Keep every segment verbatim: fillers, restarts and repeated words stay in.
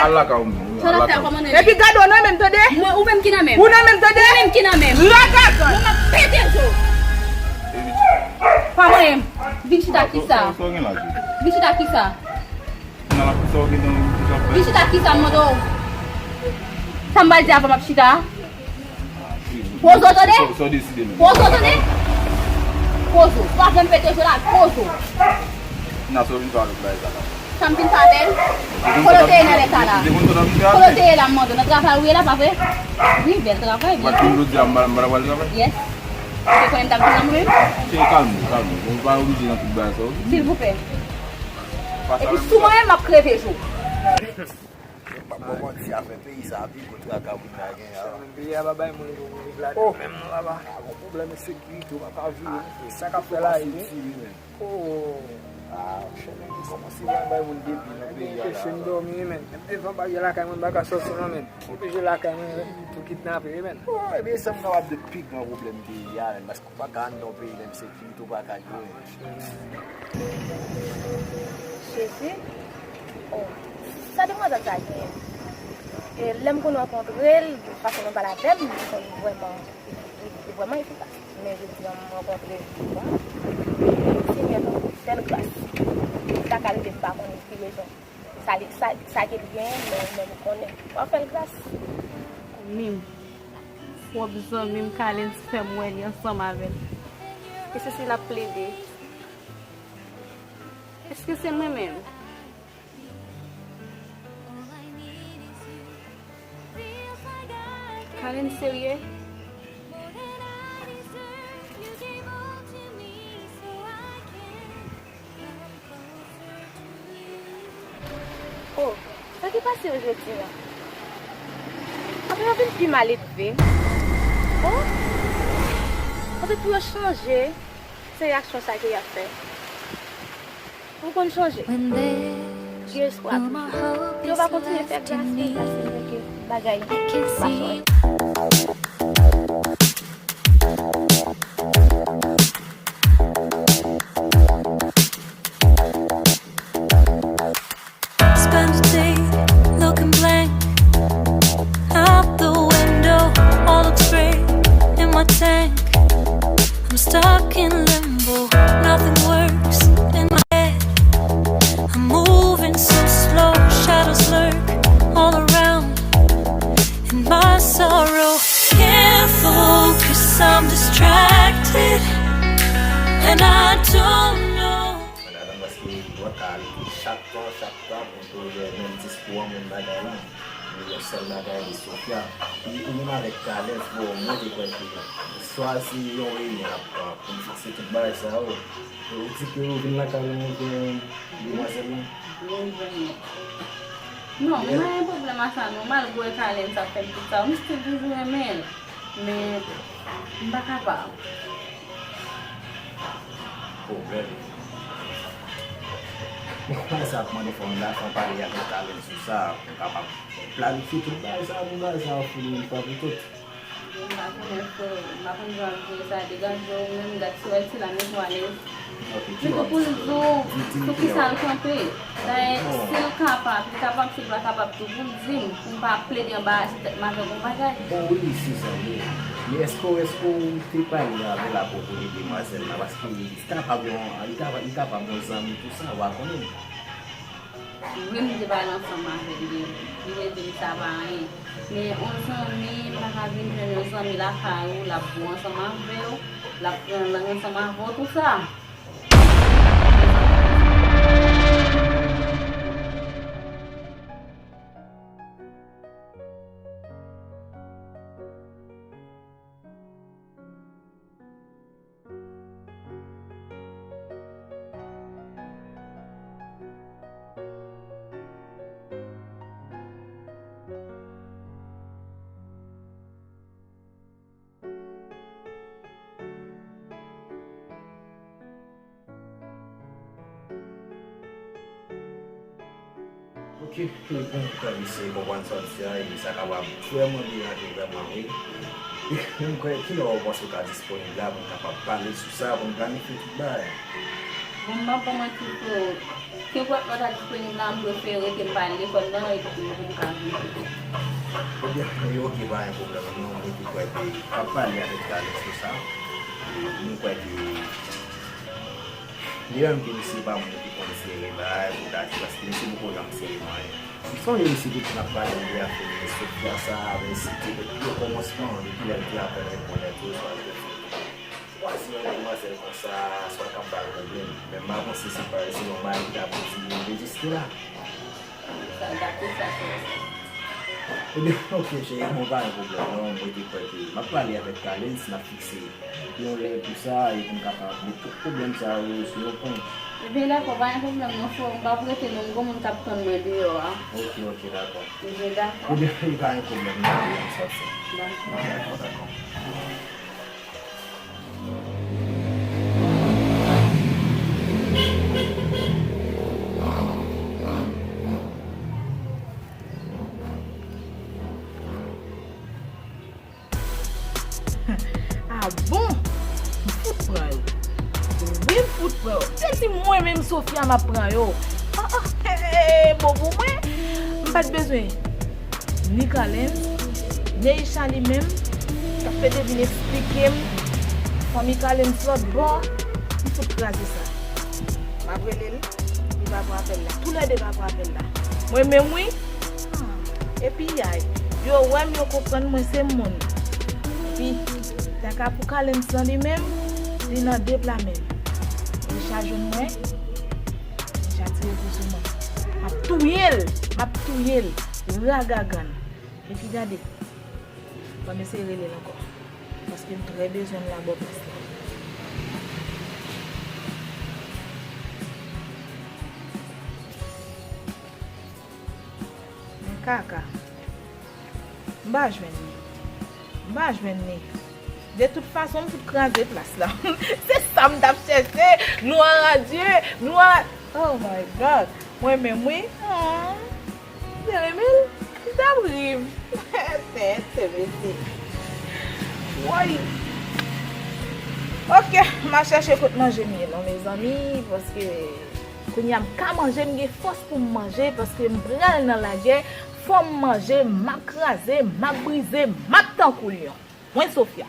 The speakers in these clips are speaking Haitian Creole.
Al lakay ou menm, al lakay ou. Epi gade w nan men m, tande? Mwen, ou menm ki nan men m? Ou nan men m, tande? Ou menm ki nan men m? Ragagan! Mwen, m ap pete zo. Pa manyen m. Vin chita kisa? Vin chita kisa? Vin chita kisa, m mande w? Sa m pral di avan m ap chita? Poze w, tande? Poze w, tande? Poze w. Pa janm pete zo la, poze w. Nan sa w vin fè avèk bagay sa la? Sa m vin fè avè l? Kote w te ye nan lè sa la? Kote w te ye la, m mande w? Nan travay ou ye la, pa vre? Wi, bèl travay, byen. Ou pa t konn jodi a m pa, m pa t ap al travay? Yes. Ou te konnen m t ap vin la mwen menm? Cheri, kalme w, kalme w. Ou pa oblije nan tout bagay sa, oke? Silvouplè. Epi si w manyen m, m ap kreve jou. M ap ba w manti, afè peyi sa a pi gwo traka moun la gen a. Peyi a pa bay moun pou viv ladan menm non papa. Gon pwoblèm ensekirite, ou pa ka viv. Sa k ap fè la, wi. Oh. Ah, chèlè, kòmanse bay bay moun depi nan peyi a la. Chen dòmi, wi, men. Menm devan bagay lakay mwen, m pa ka sòti non, men. Oblije lakay mwen, wi, men. Tou kidnape, wi, men. Oh, ebyen, sa m kapab de pi gran pwoblèm peyi a, men, paske ou pa ka anndan yon peyi, menm sekirite ou pa ka gen. Jezi. Oh, sa demwazèl sa genyen? E lè m konn rankontre l, fason l pale avè m, li konn vrèman, li, li vrèman efikas. Men jodi a m rankontre l, Senyè, fè l gras. Sa ka rive m pa konnen ki rezon. Sa li, sa, sa ke l genyen, men ou menm ou konnen. W ap fè l gras. Zanmi m, pwòp zanmi m, Kalens fè m wè li ansanm avè l. E se si l ap plede. Èske se mwen menm? Kalens serye? Oh, sa ki pase yo jodi a? Apre yo vin pi maledve. Oh, paske pou yo chanje, se reyaksyon sa ke y ap fè. Ou konn chanje. Gen espwa toujou. Si yo pa kontinye fè gras, fè gras, se vre ke bagay pa chanje. Spend a day looking blank out the window. All looks gray in my tank. I'm stuck in limbo. Nothing works in my head. I'm moving so slow. Shadows lurk all around. In my sorrow, can't focus. I'm distracted. And I don't know. Mwen atann paske w ap ka ale chak tan, chak tan, pou pwojè menm diskou an, menm bagay lan. Men yon sèl bagay, li Sofia. Li, ou menm avèk Kalens, bon, mwen te kwè ke swa se yon reyinyon l ap pran pou l fikse tout bagay sa yo. E ou di ke ou vin lakay ou, ou jwenn demwazèl lan? Mwen jwenn li. Non, mwen pa gen pwoblèm a sa, non. Malgre Kalens ap fè m tout sa, m still toujou renmen l. Men, m pa kapab. Pwoblèm. Bon, sa ap mande fò m la, fò m pale avèk Kalens sou sa, pou m kapab planifye tout bagay sa, pou bagay sa fini yon fwa pou tout. M pa konnen, frè, m pa konn jan pou sa degaje w, menm gad si w wè ti la, met w alèz. Ok, pito pou l di w sou kisa l kanpe. Dayè, si l kapab, li kapab, si l pa kapab tou, pou l di m, pou m pa plede anbarase tèt m avèk yon bagay. Bon, wi, se sa, wi. Men èske, èske w te pale avè l apwopo de demwazèl la? Paske li kapab yon, li kapab, li kapab yon zanmi tou sa, w pa konnen. Wi, m te pale ansanm avè l, li, li rete di sa pa anyen. Men yon zanmi, m pa ka vin jwenn yon zanmi lakay ou, l ap bo ansanm avè w, l ap pran lang ansanm avè w, tou sa. Ok, e bon, frè m, se konprann sa w di a, e sa kapab vrèman deranje vrèman, wi. M kwè, kilè w panse w ka disponib la pou n kapab pale sou sa, pou n planifye tout bagay? Bon, m p ap ba w manti, freo. Si w kwè lè w ta disponib la, m prefere ke m pa al lekòl nan, epi pou m ka vin. Ebyen, e oke, pa gen pwoblèm, non, mwen te kwè ke m ap pale avèk Kalens sou sa. E mwen kwè ke li menm ke misye pa moun ki konn sere bagay pou dati, paske misye poko janm sere mwen. M sonje misye te konn ap pale de afè Sofia sa, men se te depi okòmansman, depi lè l te apèn rekonèt yo, swa l te fè twazi yon demwazèl konsa, swa l t ap ba l pwoblèm. Men m pa panse se pa, se yon bagay ki ta posib enrejistre la. Sa gate sa, frè. Ebyen, oke, cheri, bon, pa gen pwoblèm, non, mwen te kwè ke m ap pale avèk Kalens, n ap fikse yon lè pou sa, e pou m kapab met tout pwoblèm sa yo sou yon pwen. Ebyen, dakò, pa gen pwoblèm, non, frè, m p ap rete, non, m gon moun k ap tann mwen deyò a. Oke, oke, dakò. Ebyen, dakò. Ebyen, pa gen pwoblèm, non, m sòti. Dakò. Dakò, dakò. Ah bon? M fout pran yo. Wi, m fout pran yo. Se ti mwen menm, Sofia, m ap pran yo. Ah, ah, hey, bon pou mwen. M pa t bezwen ni Kalens, Neisha li menm, k ap fè devine eksplike m fanmi Kalens lòt bò, m fout kraze sa. M ap rele l, li pa pran apèl la. Toulède pa pran apèl la. Mwen menm wi. Epi yay, yo wè m, yo konprann mwen se moun. Epi, kaka pou Kalens lan li menm, li nan de pla menm. Neisha jwenn mwen, Neisha tire kou sou mwen. M ap touye l, m ap touye l. Ragagann. Epi gade, ban m eseye rele l ankò. Paske m trè bezwen l la bò plas la. Men kaka. M pa jwenn li. M pa jwenn li. De tout fason, m fout kraze plas la. Se sa m t ap chèche. Gloire à Dieu. Gloire à... Oh my God. Mwen menm, wi. Hmm. Te renmen l, li t ap ri m. Tèt, se mesye. Woy. Oke, m a chèche kot manje m ye non, mezanmi, paske kounye a m ka manje, m gen fòs pou m manje, paske m pral nan lagè, fò m manje, m ap kraze, m ap brize, m ap tankou lyon. Mwen Sofia.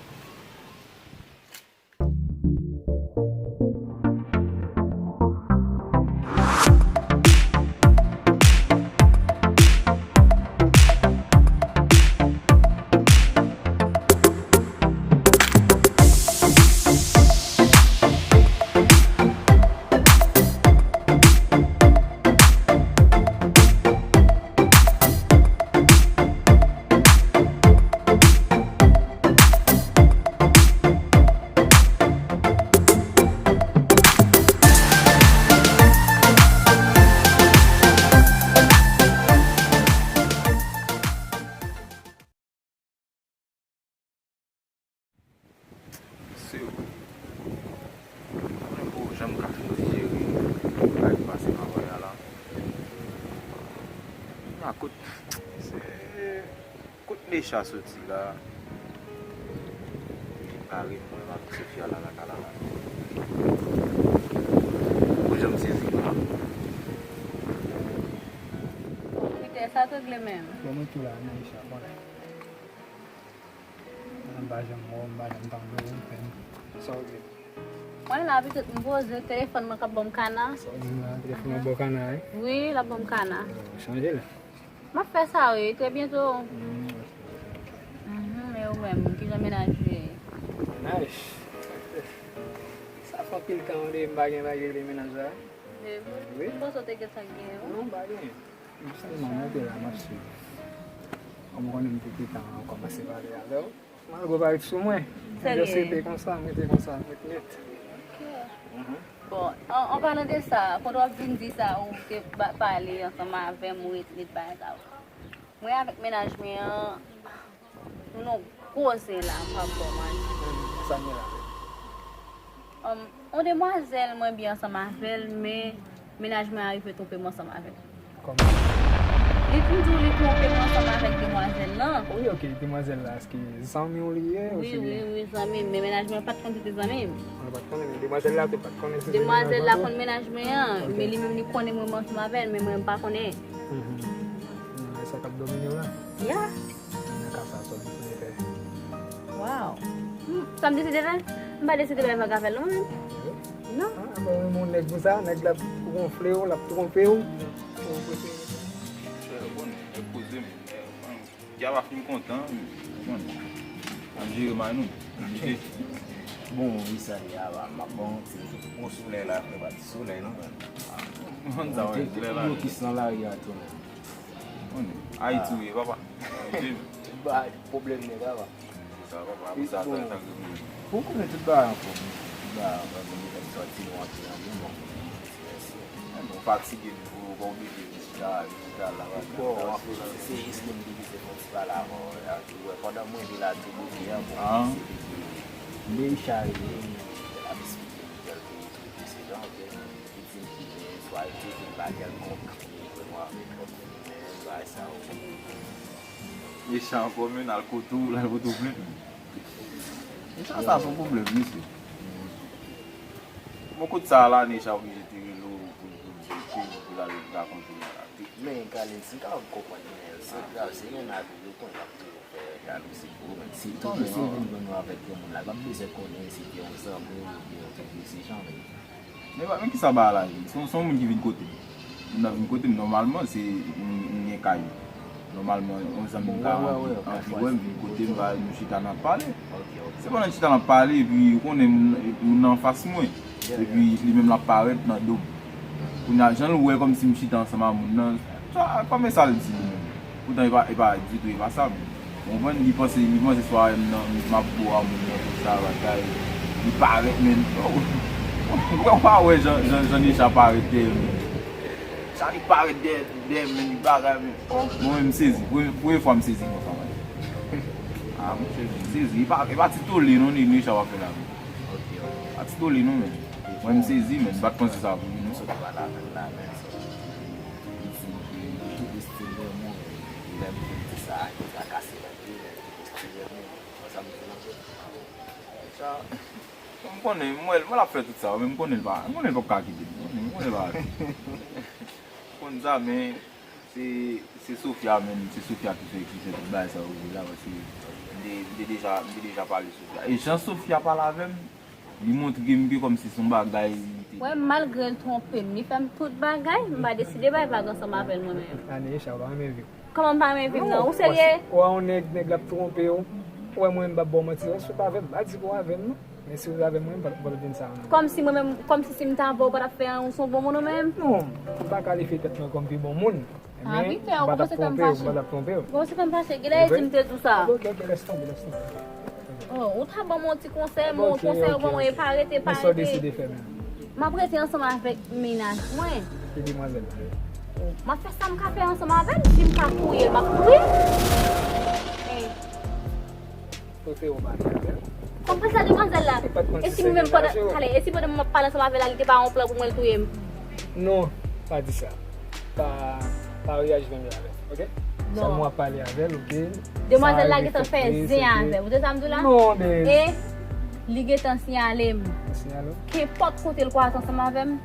Se vre. Mwen menm pou jan m ka jere bagay k pase nan vwayal la. Nan kout, se kout Necha soti la. Li bare mwen, m avèk Sofia la lakay la. Pou jan m sezi la. Pete, sa t regle menm? Bon, mwen tou la, Necha, konnen. M pa janm wè w, m pa janm tande w, m fè m. Sa w vle? Mwen la, pitit, m poze, telefòn mwen k ap ban m kana. Sa w di m la, telefòn mwen ban w kana, wi? Wi, l ap ban m kana. Chanje la. M ap fè sa, wi, trè byento. Mhm, e ou menm, kijan mennaj ou ye? Mennaj? Sa fè anpil tan, wi, m pa gen bagay rele mennaj la. Wi. M panse w te gen sa k genyen, wi. Non, m pa genyen. M sèlman monte la, m ap swiv. Kòm ou konnen m te gentan kòmanse pale avè w. Malgre w pa ret sou mwen. Serye? Just rete konsa, m rete konsa, m ret nèt. Ok. Mhm. Bon, an, an palan de sa, pandan w ap vin di sa, ou te ba-, pale ansanm avè m, ou ret nèt bagay sa yo. Mwen avèk mennaj mwen an, nou nan gwo zen la, m p ap ba w manti. Sa m gen la? Um, yon demwazèl mwen byen ansanm avè l, men mennaj mwen an rive twonpe m ansanm avè l. Kòman? Li t di w li twonpe m ansanm avèk demwazèl lan. Wi, ok, demwazèl la, èske zanmi w li ye? Wi, wi, wi, zanmi m. Men mennaj mwen pa t konn se te zanmi m. Mwen pa t konnen, men demwazèl la tou pa t konnen se te mennaj mwen tou. Demwazèl la konn mennaj mwen an, men li menm li konnen mwen ansanm avè l, men mwen m pa konnen. E sa k ap domine w la? Ya. Nan ka sa, sa w deside fè? Wow. Sa m deside fè? M pa deside bay vag avè l non menm. Non. Apre ou renmen yon nèg konsa, nèg la ap gonfle w, l ap twonpe w. Bon, nèg poze m. Dyab ap fin kontan, bon. N ap jere may nou. Oblije. Bon, wi, sa li a, m ap bon, se gwo solèy la, frè, pa ti solèy non, men. Konn sa, wè, solèy la. Blokis nan lari a tou. Ayiti ou ye, papa? Ba pwoblèm nèg la, papa. Sa, papa, pou sa, sa, sa, pou konnen tout bagay ankò. Tout bagay ankò, mwen mèt sòti nou antre nan bon. Mwen fatige, nou pa oblije vin chita, vin chita la. Bon, se jis pou m te kite fon ti pale avè w la. Ou wè, pandan mwen vin la tou bloke an, bon, se te ki Meisha rele m, l ap eksplike m kèlke twoup presedan, ok? Li di m ki gen swa li te vin pa kèlkonk, li vin wè avèk lòt moun, men bagay sa yo. Meisha ankò, men, l al kote w, l al pote w plent, men. Meisha sa se yon pwoblèm, mesye. Bon, kout sa a la, Necha oblije te rele w pou l pou l di w ke li pou l al rakonte w la. Men, Kalin, si m ta konprann, men se grav, se mennaj ou yo konn l ap toujou fè jalouzi pou ou, men si toujou si l vin jwenn ou avèk yon moun la, l p ap bezwen konnen si se yon zanmi w oubyen yon twoup de se jan, men. Men, men kisa bagay la ye? Se yon, se yon moun ki vin kote m. Moun nan vin kote m, nòmalman, se, m, m gen kay. Nòmalman, yon zanmi m ka anvi, anvi wè m, vin kote m, nou chita n ap pale. Se pandan n chita n ap pale, epi ou konnen moun, moun nan anfas mwen. Epi li menm l ap parèt nan do m. Kounye a, jan l wè kòmsi m chita ansanm ak moun nan, sa, kòman sa l di li menm? Poutan, e pa, e pa ditou, e pa sa, men. Ou konprann? Li panse, li panse swa m nan, m ap bo a moun nan, tout sa, bagay. Li parèt, men, oh, ou pa wè jan, jan, jan Necha parèt dèyè m. Sa li parèt dèyè, dèyè m, men li bagay, men. Oh, mwen menm m sezi. Premye, premye fwa m sezi konsa, mwen. Ah, monchè, m sezi. E pa, e pa ti tole, non, Necha w ap fè la, men. Pa ti tole, non, men. Mwen, m sezi, men. M pa t panse sa pou li, non. Sot pa la, men, la, men, sot. Li di, li, li, li stil renmen, men. Lè m di sa, li trakase, men, li, men, li stil renmen, men. Sa m di, non, sa. M konnen, m wè l, m wè l ap fè tout sa, men m konnen l pa, m konnen l p ap ka kite m, m konnen, m konnen l pa. M konn sa, men se, se Sofia menm, se Sofia ki fè, ki fè tout bagay sa yo rive la, paske m te, m te deja, m te deja pale Sofia. E jan Sofia pale avè m, li montre m ke kòmsi se yon bagay li te. Wè, malgre l twonpe m, li fè m tout bagay, m pa deside bay vag ansanm avè l mwen menm. Ane, Echa, w pa renmen vi w. Kòman m pa renmen vi m nan? Ou serye? Ou wè yon nèg, nèg la ap twonpe w. Ou wè mwen menm m p ap ba w manti, rete avè m. Pa di ke w avè m non. Men si w avè mwen, m p ap vin sa non. Kòmsi mwen menm, kòmsi si m t avè w, w pa t ap fè anyen, ou se yon bon moun ou menm? Non, m pa kalifye tèt mwen kòm pi bon moun. Men m pa t ap twonpe w, m pa t ap twonpe w. Ou kòmanse fè m fache. Genlè e di m te di w sa. Ok, ok, lès tonbe, lès tonbe. Oh, ou ta ban m yon ti konsèy, men yon konsèy ou ban mwen e pa rete, pa rete. Men sa w deside fè menm? M ap rete ansanm avèk mennaj mwen. Ki demwazèl la? M ap fè sa m ka fè ansanm avè l. Si m ka touye l, m ap touye l. Ey. Prefere w pa gen avè l. Sa m fè sa demwazèl la? E si mwen menm pandan, tale, e si pandan m ap pale ansanm avè l la, li te pa yon plan pou mwen l touye m? Non, pa di sa. Pa, pa reyaji menm jan avè l, ok? Sèlman w ap pale avè l, ok? Demwazèl la gentan fè zen avè m. Ou tande sa m di w la? Non, men. E li gentan siyale m. Li siyale w? Kenpòt kote l kwaze ansanm avè m,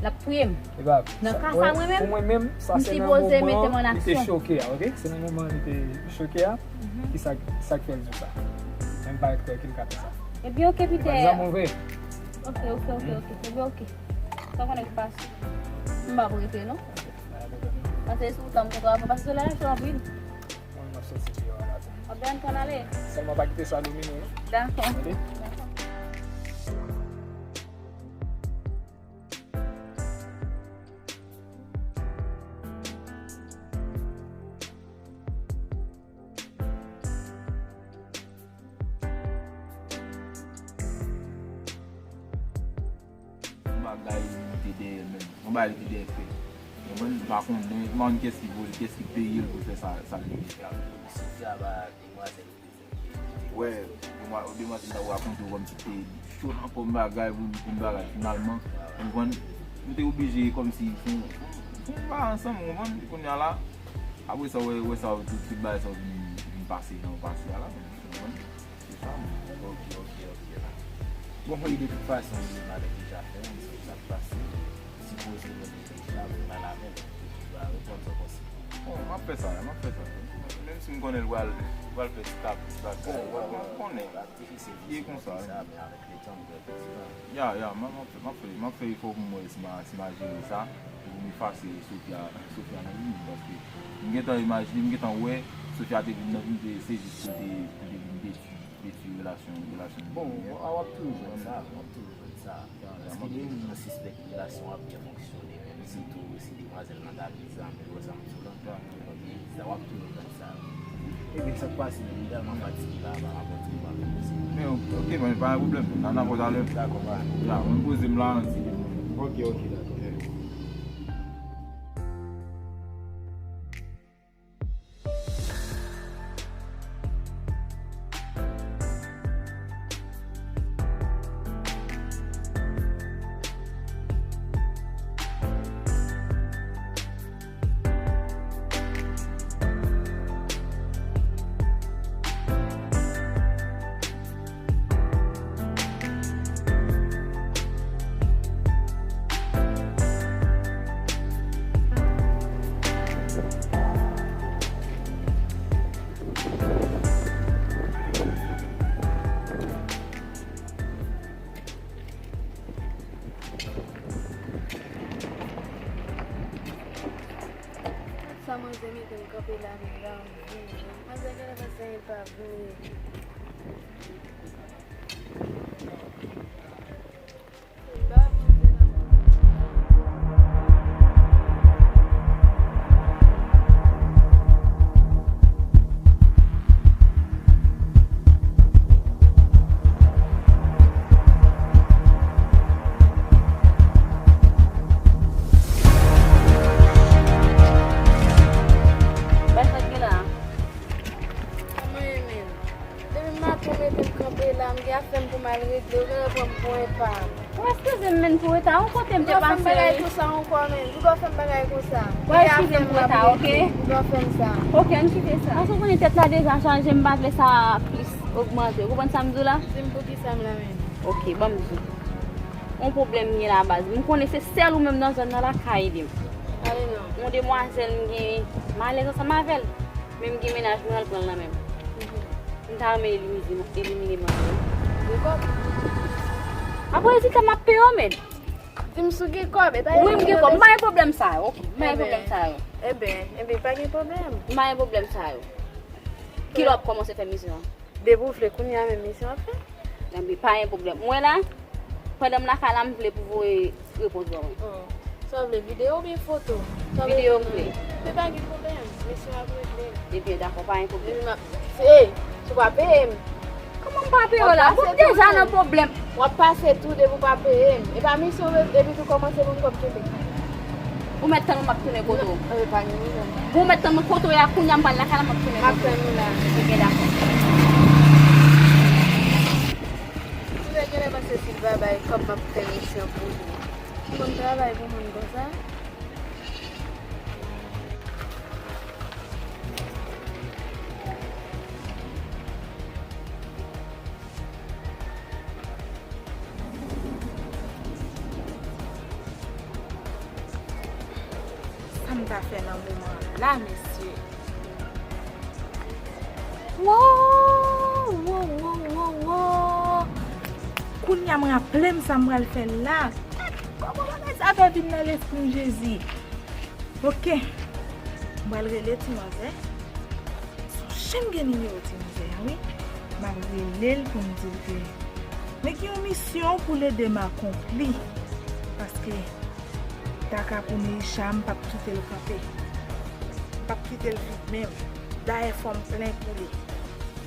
l ap touye m. Nan ka sa, mwen menm, m sipoze mete mwen nan aksyon. Li te choke a, ok? Se nan moman li te choke a, ki sa, sa k fè l di w sa. Men m pa kwè ke l ka fè sa. Ebyen, ok, Peter. Li pa t zanmi w vre. Ok, ok, ok, ok. Ebyen, ok. Sa w konnen ki pase. M p ap rete, non. Pase sou tan m kontre avè w, pase sou la, chou anpil. Mwen, m ap soti deyò a la. Anben, ann konn ale. Sèlman pa kite sa domine w, non. Dakò. Tande? Dakò. Yon bagay li te dèyè menm. Yon bagay li te dèyè fè. Ou konprann? M pa konnen, m pa konn kiyès ki voye l, kiyès ki peye l pou l fè sa, sa l te vle fè a. Sofia pa demwazèl ou te di m ki te wè, demwa-, demwazèl la rakonte w kòmsi te cho nan kò m bagay pou, pou m bagay. Finalman, ou konprann? Nou te oblije kòmsi fè yon, fè yon bagay ansanm, ou konprann? Kounye a la, Apre sa, ou wè, ou wè sa, tout, tout bagay sa vin, vin pase jan yo pase a la, men, ou konprann? Se sa, men. Ok, ok, ok. Bon, e de tout fason, li malè deja fè, men se sa k pase. Sipoze mwen te la, mwen pa la menm, mwen te tou ba reponn sa konsa. Bon, m ap fè sa, m ap fè sa. Menm si m konnen l pral, pral fè stop, bagay, m konnen. Difisil pou se konsa, men avèk letan, m kwè ke se la. Ya, ya, m, m ap fè, m ap fè, m ap fè efò pou m wè si m a, si m a jere sa, pou m efase Sofia, Sofia nan vi m, paske m gentan imajine, m gentan wè Sofia te vin nan vi m, se jis pou te, pou te vin detwi, detwi relasyon, relasyon nou. Bon, w ap toujou jwenn sa, w ap toujou jwenn sa. Ya, ya, m ap toujou jwenn sa. Paske gen moun nan sispèk relasyon ap byen fonksyone, menm sitou si demwazèl lan ta vin zam, yo zam sou lantan. Ok, sa w ap toujou jwenn sa. Ebyen, sa k pase menm, m tèlman fatige la, pa rapò ti m ap poze. Men, ok, men pa gen pwoblèm. N a, n a pale talè. Dakò, pa gen pwoblèm. Ya, mwen poze m la, yon ti de. Ok, ok, dakò. Sa manzè mete m kanpe la, m pa vini. Manzè genlè panse m pa vini. Bay sa k gen la. Kòman e menm? Depi maten ou mete m kanpe la, m gen afè m pou m al regle, ou genlè pran m pou enpa. Ou eskize m, menn, pou reta. Ou kote m te pase, wi. Ou pa fè m bagay konsa ankò, menn. Ou pa fè m bagay konsa. Ou eskize m pou reta, ok? Ou pa fè m sa. Ok, ann kite sa. Paske ou konnen tèt la deja chaje, m pa vle sa plis ogmante. Ou konprann sa m di w la? Di m poukisa m la menm. Ok, ban m di w. Yon pwoblèm m gen la, baz. M konnen se sèl ou menm nan zòn nan la k ka ede m. Pale non. Yon demwazèl m gen malèz ansanm avè l. Men m gen mennaj mwen, al pran l nan men m. Mhm. M ta renmen elimine, elimine manzè. Gen kòb? Apre rezilta m ap peye w, menn. Di m si w gen kòb, e pa... Wi, m gen kòb. M pa gen pwoblèm sa yo, ok. M pa gen pwoblèm sa yo. Eben, eben, pa gen pwoblèm. M pa gen pwoblèm sa yo. Kilè w ap kòmanse fè misyon an? Depi w vle, kounye a menm misyon ap fèt. Anben, pa gen pwoblèm. Mwen la, pandan m lakay la, m vle pou voye repons ban mwen. Oh. Sa w vle, videyo oubyen foto? Videyo m vle. Men pa gen pwoblèm, misyon ap regle. Ebyen, dakò, pa gen pwoblèm. Epi m ap, ey, si w pa peye m. Kòman m pa peye w la? Bon, m deja nan pwoblèm. W ap pase tou depi w pa peye m. E pa misyon w vle, epi tou kòmanse pou m kòb kenbe. Ou mèt tann mwen, m ap tounen kote w. Non, e pa gen pwoblèm. Bon, ou mèt tann mwen kote w ye a, kounye a m pral lakay la, m ap tounen kote w. M ap tann ou la. Ebyen, dakò. Ou wè genlè panse Silva bay kòb m ap fè misyon pou li. Ou konn travay pou moun konsa? Sa m ta fè nan moman an la, mesye? Wo, wo, wo, wo, wo. Kounye a m raple m sa m pral fè la. Kòman bagay sa fè vin nan lespri m, Jezi? Ok. M pral rele ti manzè. Sonje m gen nimewo ti manzè a, wi. M ap rele l pou m di l ke mwen gen yon misyon pou l ede m akonpli. Paske ta ka pou Neisha, m p ap kite l kanpe. M p ap kite l vid menm. Dayè, fò m plen pou li.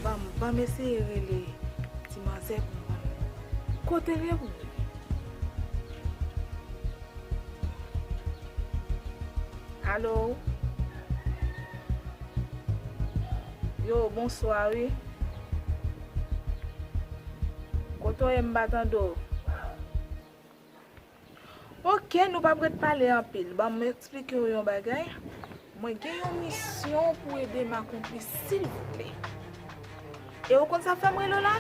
Ban m, ban m eseye rele ti manzè pou m wè kote l ye pou m. Alo? Yo, bonswa, wi. Kote w ye, m pa tande w? Ok, nou p ap ret pale anpil. Ban m eksplike w yon bagay. Mwen gen yon misyon pou ede m akonpli, silvouplè. E ou konn sa fè m rele w la?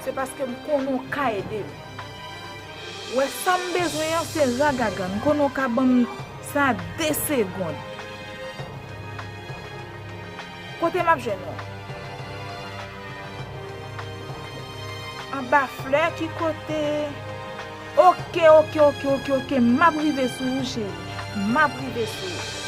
Se paske m konnen w ka ede m. Wè, sa m bezwen an se ragagann. M konnen w ka ban m sa de segonn. Kote m ap jwenn ou? Anba flè ki kote? Oke, oke, oke, oke, oke. M ap rive sou ou, cheri. M ap rive sou ou.